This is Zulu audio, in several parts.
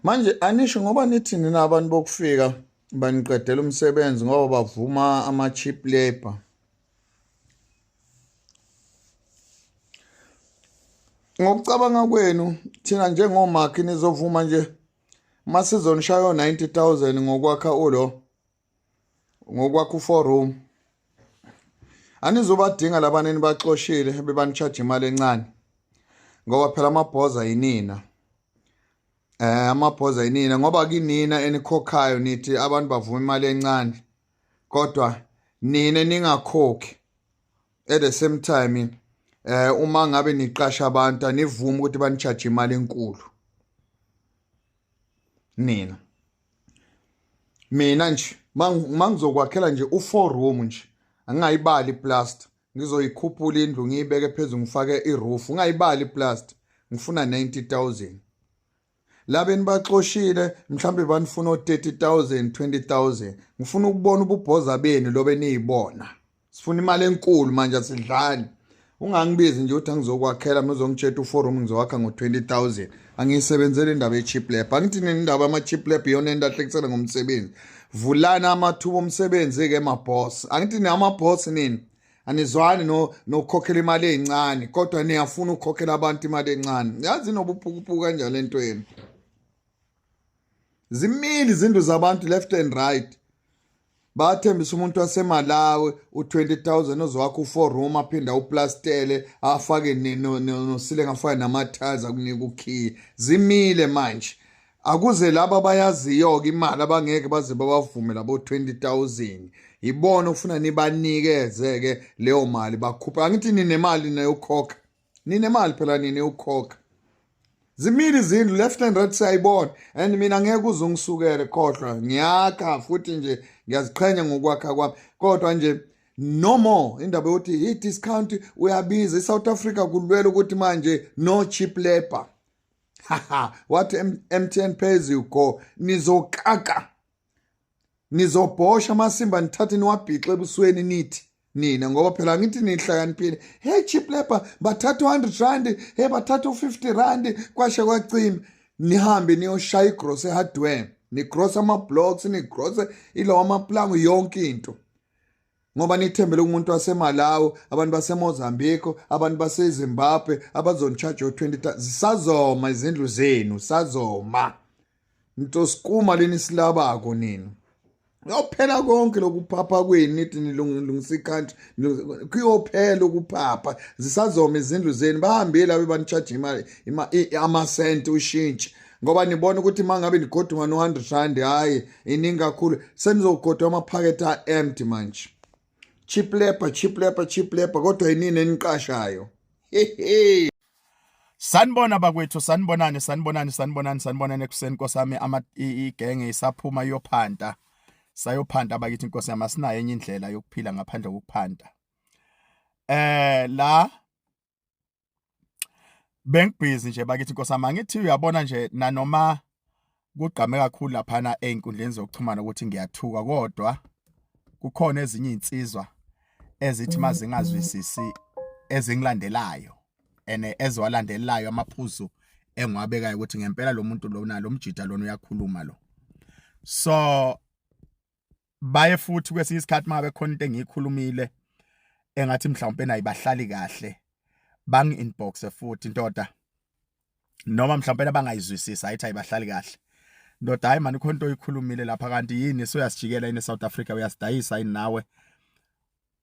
Manje anisho ngoba nithi nina abantu bokufika baniqedela umsebenzi ngoba bavuma ama-cheap labour. Ngokucabanga kwenu thina njengomakhi nizovuma nje masizonishaya o-90 000 ngokwakha ulo ngokwakha u-four room, anizobadinga labana enibaxoshile bebanishaja imali encane, ngoba phela amabhoza yinina, amabhoza yinina, ngoba kinina enikhokhayo. Nithi abantu bavuma imali encane, kodwa nina ningakhokhi. At the same time, uma ngabe niqasha abantu, anivumi ukuthi banicharge imali enkulu nina. Mina nje mangizokwakhela nje u-four room nje, angingayibali iplaster, ngizoyikhuphula indlu, ngiyibeke phezulu, ngifake iroof, ungayibali iplaster, ngifuna 90 000. Laba enibaxoshile mhlawumbe banifuna o-30 000, 20 000. Ngifuna ukubona ububhoza benu lobe niyibona. Sifuna imali enkulu manje, asidlali. Ungangibizi nje ukuthi angizokwakhela mina, uzongitshela u-four room ngizowakha ngo-20 000. Angiyisebenzeli indaba ye-cheap labour. Angithi nina indaba yama-cheap labour iyona enilahlekisela ngomsebenzi. Vulani amathuba omsebenzi-ke, mabhosi. Angithi niyamabhosi nini, anizwani no nokukhokhela imali ezincane, kodwa niyafuna ukukhokhela abantu imali encane. Yazi nobuphukuphuku kanjalo entweni. Zimile izindlu zabantu left and right. Bathembisa umuntu waseMalawi u-20 000 ozowakha u-four room, aphinda uplastele, afake nosile, ngafake nama-tiles, akunika ukhiye. Zimile manje. Akuze laba abayaziyo-ke imali abangeke baze babavume labo 20 000. Yibona okufuna nibanikeze-ke leyo mali bakhuphe. Angithi ninemali neyokukhokha, ninemali phela nini yokukhokha. Zimile izindlu left and right, siyayibona. And mina ngeke uze ungisukele, khohlwa. Ngiyakha futhi nje ngiyaziqhenya ngokwakha kwami, kodwa nje no more indaba yokuthi i-discount uyabiza. I-South Africa kulwela ukuthi manje no cheap labor. Haha, wathi MTN pay as you go. Nizokaka, nizobhosha amasimba, nithathe niwabhixe ebusweni, nithi nina ngoba phela ngithi nihlakaniphile. Hey, cheap labor, bathatha u-R100, hey, bathatha u-R50, kwashe kwacima. Nihambe niyoshaya igrosa ehardware, nigrosa ama-blocks, nigrose ilawo amaplango, yonke into, ngoba nithembele kumuntu waseMalawi, abantu baseMozambique, abantu baseZimbabwe abazoni-charge o-20. Zisazoma izindlu zenu, sazoma ntosikuma leni silabako nina. Kuyophela konke lokuphapha kwenu, nithi nilungisa i-country, kuyophela ukuphapha. Zisazoma izindlu zenu. Bahambile abe bani-charge imali, amasenti, ushintshi, ngoba nibona ukuthi uma ngabe nigoduka no-R100, hhayi, iningi kakhulu. Senizogodwa amaphakethe a-empty manje. Cheap labor, cheap labor, cheap labor, kodwa yinini eniqashayo? Hehe. Sanibona bakwethu, sanibonani, sanibonani, sanibonani, sanibonani ekuseni, nkosami. Ama igenge isaphuma iyophanta. Sayophanta bakithi, inkosi yami, asinayo enye indlela yokuphila ngaphandle kokuphanta. La bengibhizi nje bakithi, inkosi yami, angithi uyabona nje, nanoma kugqame kakhulu laphana einkundleni zokuxhumana ukuthi ngiyathuka, kodwa kukhona ezinye izinsizwa ezithi mazingazwisisi ezingilandelayo ene eziwalandelayo amaphuzu engiwabekayo ukuthi ngempela lo muntu lona, lo mjida lona, uyakhuluma lo. So baye futhi kwesinye isikhathi mangabe khona into engiyikhulumile engathi mhlawumbe nayibahlali kahle, bangi inbox futhi, ndoda, noma mhlawumbe abangayizwisisa, ayithi ayibahlali kahle, ndoda, hayi mani, khona into oyikhulumile lapha, kanti yini soyasijikela yini eSouth Africa, uyasidayisa yini nawe,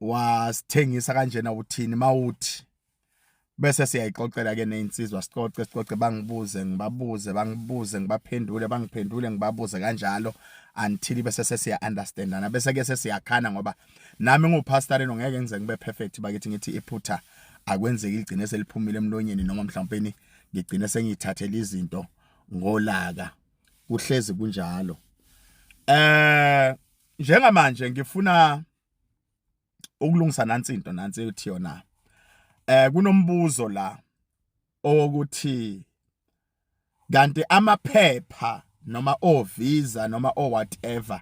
wasithengisa kanjena, uthini mawuthi? Bese siyayixoxela ke nezinsizwa, sicoce, sicoce, bangibuze, ngibabuze, bangibuze, ngibaphendule, bangiphendule, ngibabuze kanjalo until bese sesiya understandana, bese ke sesiyakhana, ngoba nami ngupastor leno, ngeke ngize ngibe perfect bakithi. Ngithi iphutha akwenzeki ligcine seliphumile emlonyeni, noma mhlawumbe ngigcine sengiyithathela izinto ngolaka, kuhlezi kunjalo. Njengamanje ngifuna ukulungisa nansi into, nansi ethi yona kunombuzo la owokuthi kanti amaphepha noma o visa noma o whatever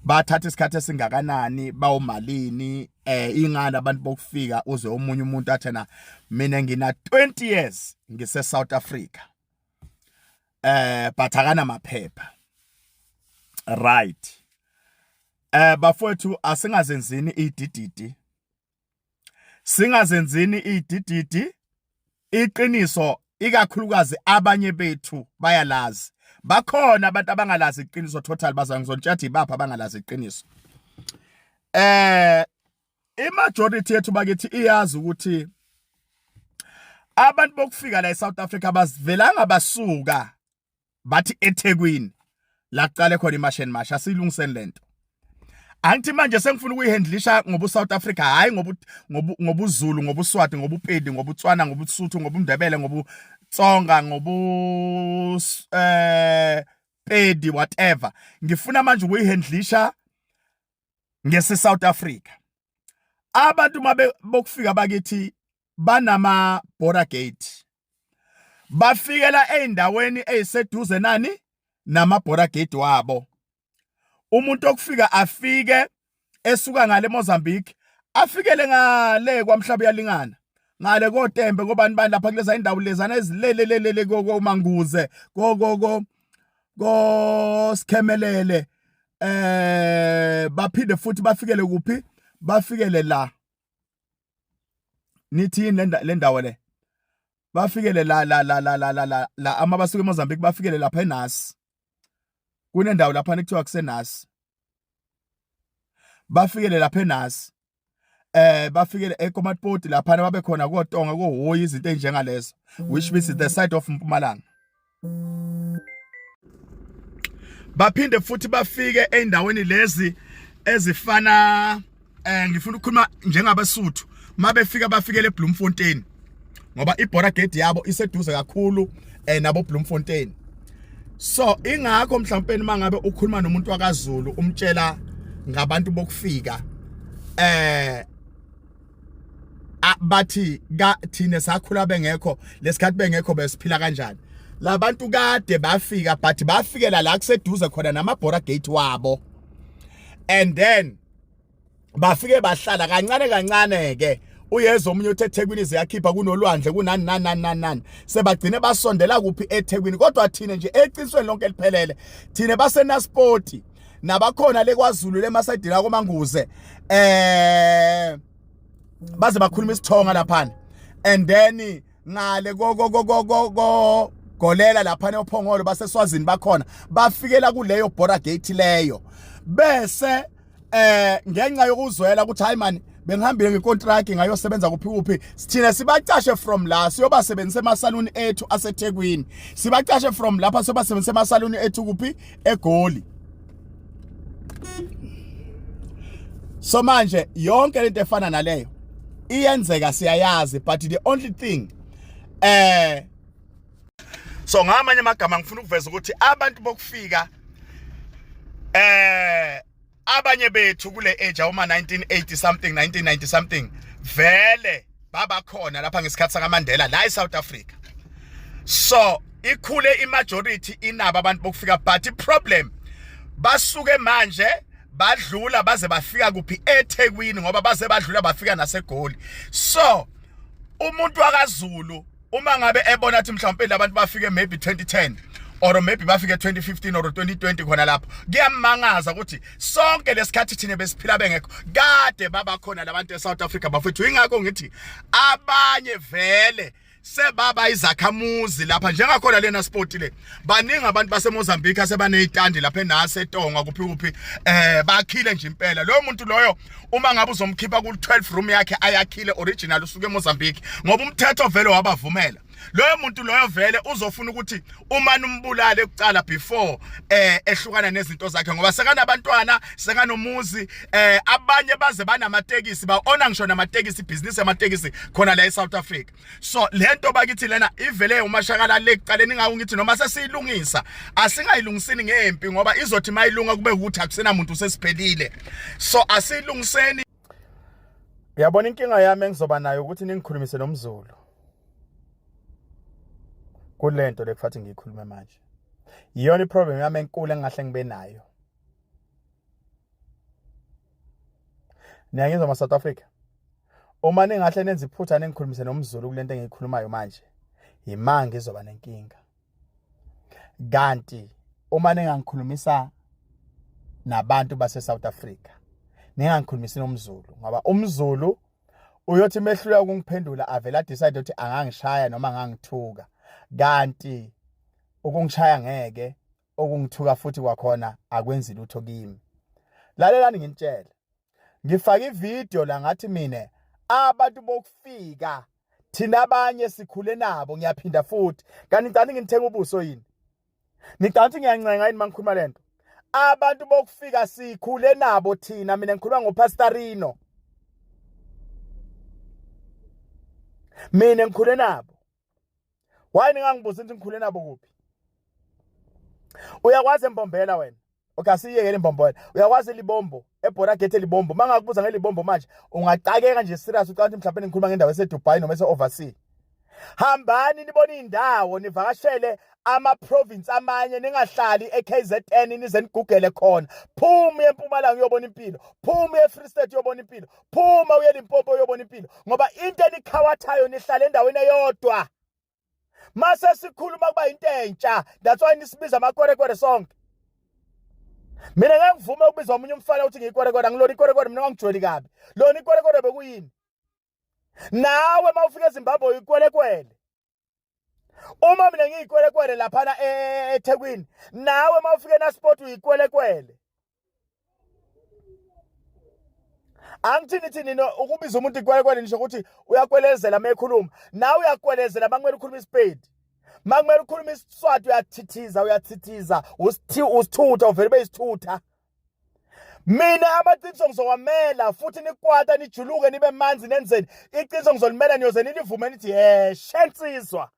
bathatha isikhathi esingakanani, bawumalini, ingani abantu bokufika? Uze omunye umuntu athi na mina ngina 20 years ngise South Africa. But akanamaphepha. Right. Bafowethu, asingazenzini idididi. Singazenzini idididi. Iqiniso ikakhulukazi abanye bethu bayalazi. Bakhona abantu abangalazi iqiniso total, baza ngizontshatha ibapha abangalazi iqiniso. Imajority yethu bakithi iyazi ukuthi abantu bokufika la eSouth Africa bazivelanga basuka bathi eThekwini la kuqale khona iMarch and March. Asilungiseni lento. Angithi manje sengifuna ukuyihandlisha ngobu South Africa, hayi ngobu ngobuZulu, ngobuSwati, ngobuPedi, ngobuTswana, ngobuSuthu, ngobuNdebele, ngobuTsonga, ngobu Pedi, whatever. Ngifuna manje ukuyihandlisha ngese South Africa. Abantu mabe bokufika bakithi banama border gate, bafikela eindaweni eziseduze nani nama border gate wabo. Umuntu okufika afike esuka ngale Mozambique, afikele ngale kwamhlaba uyalingana, ngale koTembe, kobani bani lapha kuleza indawo lezana ezilelelelele, koManguze, ko ko ko ko Sikhemelele. Baphinde futhi bafikele kuphi? Bafikele la, nithi yini le ndawo le? Bafikele la la la la la la la la ama basuka eMozambique, bafikele lapha eNasi. Kunendawo lapha ekuthiwa kuseNasi, bafikele lapha eNasi. Bafikele eKomatpoti lapha, babe khona koTonga, koHoyi, izinto ezinjengalezo, which means the side of Mpumalanga. Baphinde futhi bafike eindaweni lezi ezifana, ngifuna ukukhuluma njengabesuthu, mabefika bafikele eBloemfontein, ngoba iborder gate yabo iseduze kakhulu nabo Bloemfontein. So ingakho mhlawumbe mangabe ukhuluma nomuntu wakaZulu, umtshela ngabantu bokufika, bathi ka thina sakhula bengekho, lesikhathi bengekho besiphila kanjani? Labantu kade bafika, but bafikela la kuseduze khona nama border gate wabo, and then bafike bahlala kancane kancane ke. Uyezwa omunye uthi eThekwini ziyakhipha, kunolwandle, kunani nani nani nani nani, sebagcine basondela kuphi? EThekwini. Kodwa thina nje eqinisweni lonke eliphelele, thina baseNaspoti nabakhona le kwaZulu, lemasayidini akoManguze, baze bakhuluma isithonga laphana, and then ngale ko ko ko ko ko golela lapha neophongolo baseSwazini bakhona, bafikela kuleyo border gate leyo. Bese ngenxa yokuzwela ukuthi hayi man, bengihambile ngecontract ngayosebenza kuphi kuphi, sithina sibacashe from la siyobasebenzisa emasaluni ethu aseThekwini, sibacashe from lapha siyobasebenzisa emasaluni ethu kuphi? eGoli. So manje yonke lento efana naleyo iyenzeka, siyayazi, but the only thing, so ngamanye amagama ngifuna ukuveza ukuthi abantu bokufika, abanye bethu kule age awuma 1980 something, 1990 something, vele babakhona lapha ngesikhathi sakaMandela la eSouth Africa. So ikhule imajority inabo abantu bokufika, but iproblem basuke manje badlula baze bafika kuphi? eThekwini, ngoba baze badlula bafika naseGoli. So umuntu wakaZulu uma ngabe ebona ukuthi mhlawumbe labantu bafike maybe 2010 or maybe bafike 2015 or 2020 khona lapho, kuyamangaza ukuthi sonke lesikhathi thina besiphila bengekho. Kade babakhona labantu eSouth Africa bafethu. Ingakho ngithi abanye vele sebaba izakhamuzi lapha, njengakhona lena sport le, baningi abantu baseMozambique asebanezitandi lapha enase eTonga, kuphi kuphi, bakhile nje impela. Loyo muntu loyo uma ngabe uzomkhipha ku 12 room yakhe ayakhile original usuke eMozambique, ngoba umthetho vele wabavumela, loyo muntu loyo vele uzofuna ukuthi uma umbulale kucala before ehlukana nezinto zakhe, ngoba sekanabantwana, sekanomuzi. Abanye baze banamatekisi, ba ona ngisho namatekisi, business yamatekisi khona la eSouth Africa. So lento bakithi lena ivele umashakala le kuqaleni. Ngawo ngithi noma sesiyilungisa, asingayilungisini ngempi, ngoba izothi mayilunga kube ukuthi akusena muntu, sesiphelile. So asiyilungiseni. Uyabona, inkinga yami engizoba nayo ukuthi ningikhulumise nomZulu kulento lekufathi ngiyikhulume manje. Iyona iproblem yami enkulu engahle ngibe nayo. Niyangizwa ma South Africa? Uma ningahle nenze iphutha ningikhulumise nomZulu kulento engiyikhulumayo manje, imanga izoba nenkinga. Kanti uma ningangikhulumisa nabantu base South Africa, ningangikhulumisi nomZulu, ngoba umZulu uyothi mehluleka ukungiphendula avela decide ukuthi angangishaya noma angangithuka. Kanti ukungishaya ngeke, ukungithuka futhi kwakhona akwenzi lutho kimi. Lalelani nginitshele, ngifake ivideo la ngathi mina abantu bokufika thina abanye sikhule nabo. Ngiyaphinda futhi, kanti ngicani nginithenga ubuso yini? Nicabanga ukuthi ngiyancenga yini mangikhuluma lento? Abantu bokufika sikhule nabo thina. Mina ngikhuluma ngoPastorino, mina ngikhule nabo. Why ningangibuzi ukuthi ngikhule nabo kuphi? Uyakwazi embombela wena? Okay, asiyekele imbombela. Uyakwazi elibombo, ebhora gate elibombo. Mangakubuza ngelibombo manje ungacakeka nje serious, ucabanga ukuthi mhlawumbe ngikhuluma ngendawo eseDubai noma ese-overseas. Hambani nibone indawo, nivakashele ama province amanye, ningahlali eKZN, nize nigugele khona. Phuma eMpumalanga uyobona impilo, phuma eFree State uyobona impilo, phuma uye Limpopo uyobona impilo, ngoba into enikhawathayo nihlala endaweni eyodwa. Mase sikhuluma kuba into entsha, that's why nisibiza amakwerekwere sonke. Mina ngeke ngivume ukubizwa omunye umfana ukuthi ngiyikwerekwere, angilona ikwerekwere mina, wangijweli kabi. Lona ikwerekwere bekuyini? Nawe mawufika eZimbabwe uyikwelekwele. Uma mina ngiyikwelekwele laphana eThekwini, nawe mawufika eNasport uyikwelekwele. Angithini thini no ukubiza umuntu ikwelekwele, nisho ukuthi uyakwelezela uma ekhuluma. Nawe uyakwelezela makumele ukhuluma isipedi, makumele ukhuluma isiswati uyathithiza, uyathithiza, usithutha, uvele ube isithutha. Mina amaqiniso ngizowamela futhi, nikwata nijuluke nibe manzi nenzeni, iqiniso ngizolimela, niyoze nilivume nithi yeshe nsizwa.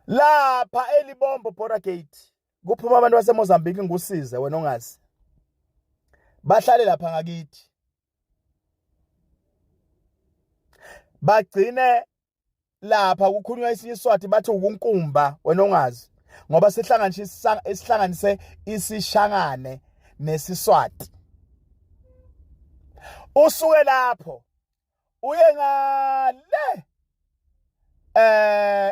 Lapha eLibombo border gate kuphuma abantu baseMozambique, ngusize wena ongazi, bahlale lapha ngakithi, bagcine lapha kukhulunywa esinye iswati bathi ukunkumba, wena ongazi, ngoba sihlanganise isihlanganise isishangane nesiswati. Usuke lapho uye ngale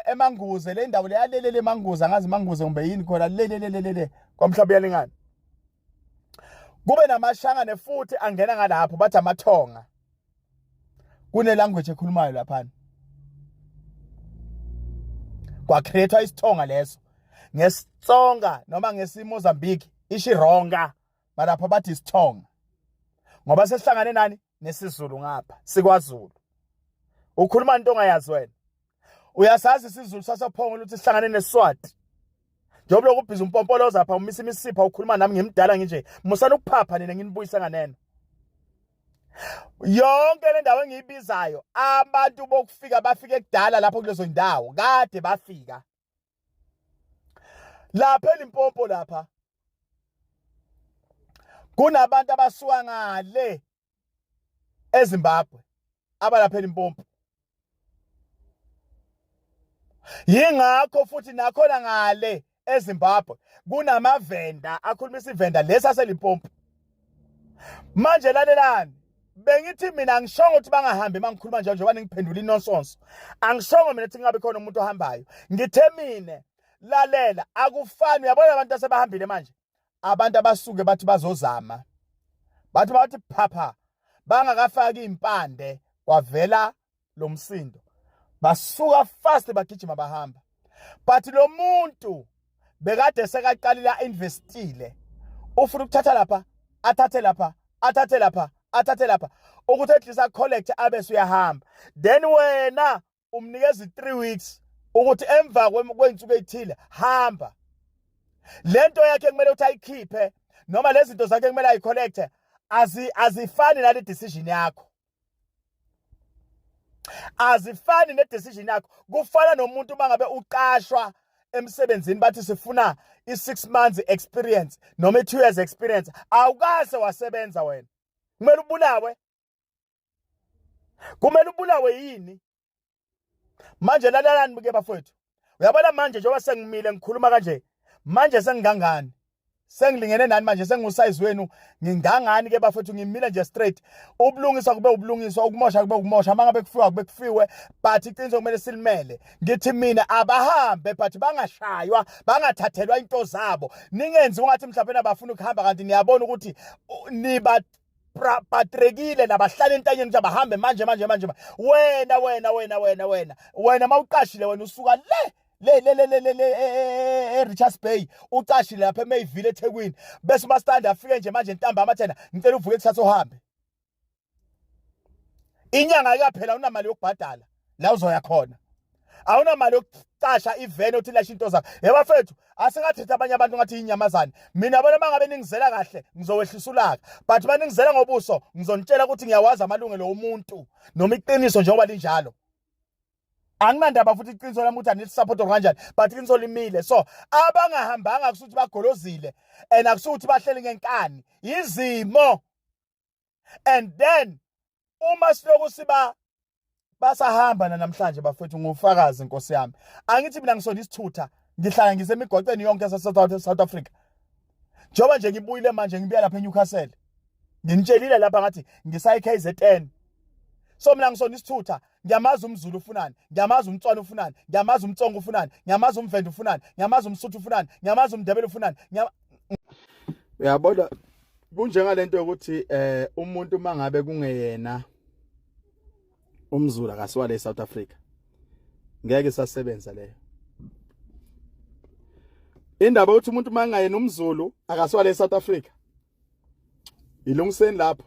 emanguze, le ndawo leyalelele emanguze, angazi manguze kumbe yini khona lelelelele kwamhlaba uyalingana. Kube namashangane futhi angena ngalapho bathi amathonga, kune language ekhulumayo laphana, kwacreatewa isithonga leso ngesitsonga noma ngesiMozambique ishironga, balapha bathi isithonga ngoba sesihlangane nani nesiZulu ngapha sikwaZulu. Ukhuluma into ongayazi wena. Uyasazi isiZulu sasophongo ukuthi sihlangane neSwati? Njengoba lokhu ubhiza umpompoloza lapha umisa imisipha ukhuluma nami ngimdala nginje, musana ukuphapha nina, nginibuyisa nganeno. Yonke le ndawo engiyibizayo abantu bokufika bafike kudala lapho kulezo ndawo, kade bafika lapha eLimpopo. Lapha kunabantu abasuka ngale eZimbabwe abalapha eLimpopo, yingakho futhi nakhona ngale eZimbabwe kunamavenda akhuluma isivenda lesi aseLimpopo. Manje lalelani, bengithi mina angishongo ukuthi bangahambi. Mangikhuluma nje njengoba ningiphendula inonsonso, angishongo mina ukuthi kungabe khona umuntu ohambayo. Ngithe mina lalela, akufani. Uyabona abantu asebahambile manje, abantu abasuke bathi bazozama, bathi phapha bangakafaki impande kwavela lo msindo, basuka fast bagijima bahamba. But lo muntu bekade sekaqalile investile, ufuna ukuthatha lapha, athathe lapha, athathe lapha, athathe lapha, ukuthi at least acollect abe suyahamba. Then wena umnikeza i3 weeks ukuthi emva kwey'nsuku ey'thile hamba. Lento yakhe kumele ukuthi ayikhiphe noma lezi zinto zakhe kumele ayicollecte azifani nale decision yakho, azifani ne-decision yakho. Kufana nomuntu uma ngabe uqashwa emsebenzini, bathi sifuna i-6 months experience noma i-2 years experience, awukase wasebenza wena, kumele ubulawe? Kumele ubulawe yini? Manje lalelani ke bafowethu, uyabona manje njengoba sengimile ngikhuluma kanje manje, sengingangani? Sengilingene nani manje, sengusize wenu, ngingangani ke bafethu, ngimile nje straight. Ubulungiswa kube ubulungiswa, ukumosha kube ukumosha, mangabe kufiwa kube kufiwe, but iqiniso kumele silimele. Ngithi mina abahambe, but bangashaywa, bangathathelwa into zabo. Ningenzi ungathi mhlawumbe abafuna ukuhamba, kanti niyabona ukuthi niba patrekile nabahlala entanyeni ukuthi abahambe manje manje manje. Wena wena wena wena wena wena, mawuqashile wena, usuka le le le le le le e-Richards Bay, ucashile lapha eMayville eThekwini, bese umastandi afike nje manje ntambama thena ngicela uvuke kusasa uhambe. Inyanga ayikaphela, unamali yokubhadala la uzoya khona, awunamali yokucasha iveni othi lasha into zakho. Yebafethu, asingathetha abanye abantu ngathi inyamazane. Mina bona mangabe ningizela kahle ngizowehlisa ulaka, but baningizela ngobuso ngizonitshela ukuthi ngiyawazi amalungelo omuntu noma iqiniso njengoba linjalo. Anginandaba futhi iqiniso lami ukuthi anisupport kanjani, but iqiniso limile. So abangahambanga kusuthi bagolozile and akusuthi bahleli ngenkani, izimo. And then uma siloku siba basahamba namhlanje bafethu, ngufakazi inkosi yami, angithi mina ngisona isithutha, ngihlala ngisemigwaqeni yonke yase South Africa. Njengoba nje ngibuyile manje, ngibuya lapha eNewcastle, nginitshelile lapha ngathi ngisayi KZN. So mina ngisona isithutha, ngiyamazi umZulu ufunani, ngiyamazi umTswana ufunani, ngiyamazi umTsonga ufunani, ngiyamazi umVenda ufunani, ngiyamazi umSuthu ufunani, ngiyamazi umNdebele ufunani. Uyabona, kunjengalento yokuthi umuntu mangabe kungeyena umZulu akasiwale eSouth Africa, ngeke isasebenza leyo indaba yokuthi umuntu mangayena umZulu akasiwale eSouth Africa. Ilungiseni lapho,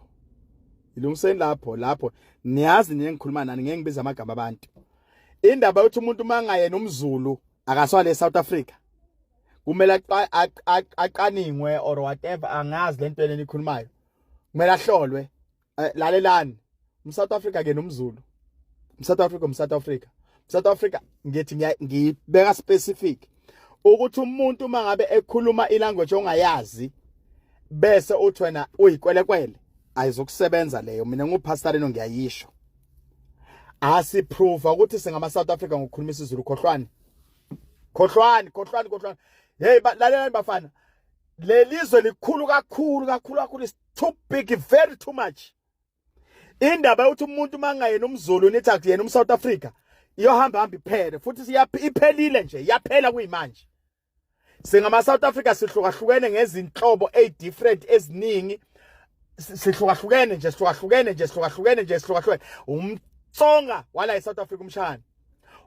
ilungiseni lapho lapho. Niyazi niye ngikhuluma nani, ngeke ngibize amagama abantu. Indaba yokuthi umuntu mangayena umZulu akasiwale eSouth Africa kumele aqaningwe or whatever, angazi lento enikhulumayo, kumele ahlolwe. Lalelani, umSouth Africa ke nomZulu, umSouth Africa, umSouth Africa, South Africa, ngithi ngibeka specific ukuthi umuntu mangabe ekhuluma ilanguage ongayazi bese uthi wena uyikwelekwele, ayizokusebenza leyo. Mina ngupastor leno ngiyayisho, asiprove ukuthi singama South Africa ngokukhuluma isiZulu. Khohlwani, khohlwani, khohlwani, khohlwani. Hey, lalelani bafana, lelizwe likhulu kakhulu kakhulu kakhulu, is too big, very too much. Indaba yokuthi umuntu mangayena umZulu nithi akuyena umSouth Africa iyohamba hamba iphele, futhi iphelile nje, iyaphela kuyimanje. Singama South Africa, sihlukahlukene ngezinhlobo ezi different eziningi, sihlukahlukene nje, sihlukahlukene nje, sihlukahlukene nje, sihlukahlukene. UmTsonga wala eSouth Africa, umshana,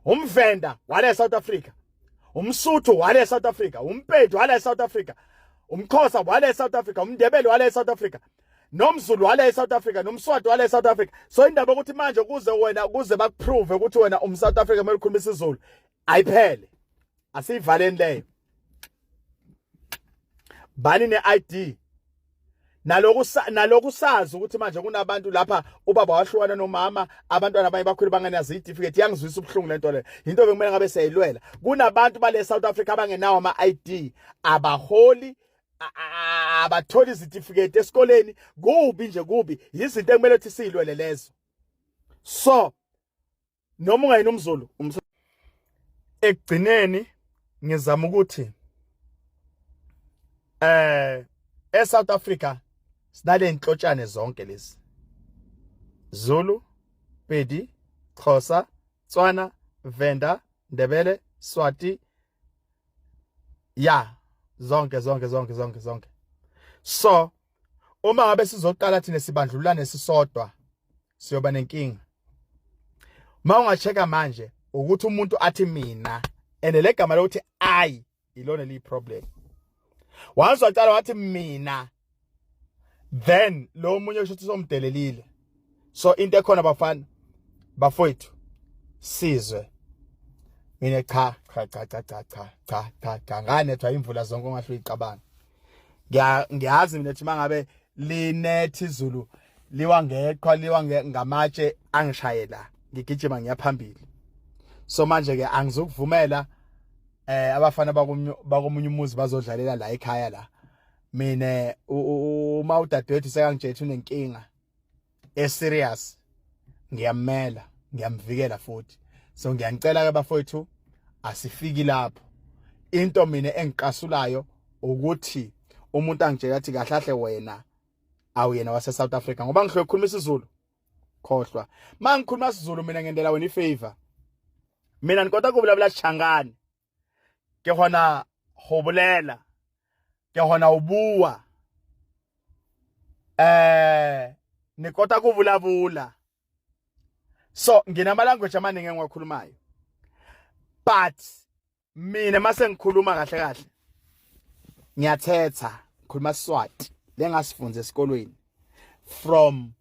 umVenda wala eSouth Africa, umSuthu wala eSouth Africa, umPedi wala eSouth Africa, umXhosa wala eSouth Africa, umNdebele wala eSouth Africa, nomZulu wala eSouth Africa, nomSwati wala eSouth Africa. So indaba ukuthi manje kuze wena kuze bakuprove ukuthi wena umSouth Africa kumele ukhulume isiZulu, ayiphele, asiyivaleni leyo. Bani ne-ID naloku, naloku sazi ukuthi manje kunabantu lapha ubaba wahlukana nomama, abantwana abanye bakhulu bangenazo izitifiketi. Iyangizwisa ubuhlungu lento le, into bekumele ngabe siyayilwela. Kunabantu bale South Africa abangenawo ama-ID, abaholi, abatholi izitifiketi esikoleni. Kubi nje, kubi, izinto ekumele ukuthi siyilwele lezo. So noma ungayini umZulu, ekugcineni ngizama ukuthi eSouth Africa sinale inhlotshane zonke lezi: Zulu, Pedi, Xhosa, Tswana, Venda, Ndebele, Swati, ya zonke zonke zonke zonke zonke. So uma ngabe sizoqala thina sibandlululane sisodwa, siyoba nenkinga. Uma ungacheka manje ukuthi umuntu athi mina, and le gama lokuthi I ilona liyi problem. Once waqala wathi mina, then lo munye kusho ukuthi somdelelile. So into ekhona bafana, bafowethu, sizwe mina, cha cha cha cha cha cha cha cha cha, nganethwa imvula zonke ongahle uyicabanga. Ngiyazi mina ukuthi mangabe linethi izulu, liwa ngeqhwa, liwa ngamatshe, angishaye la, ngigijima ngiyaphambili. So manje ke angizukuvumela abafana bakomunye umuzi bazodlalela la ekhaya la. Mina uma udadewethu sekangitshela unenkinga eserious, ngiyamela, ngiyamvikela futhi. So ngiyanicela ke bafowethu, asifiki lapho. Into mina engiqasulayo ukuthi Umuntu angitshela athi kahlahle wena awuyena wase South Africa ngoba ngihloye ukukhuluma isiZulu. Khohlwa. Mangikhuluma isiZulu mina ngendela wena ifavor. Mina nikota ku vulavula Xichangani. Ke hona go bolela. Ke hona o bua. Eh ni kota ku vulavula. So nginama language amaningi engiwakhulumayo. But mina mase ngikhuluma kahle kahle ngiyathetha ngikhuluma Swati lengasifunza esikolweni from.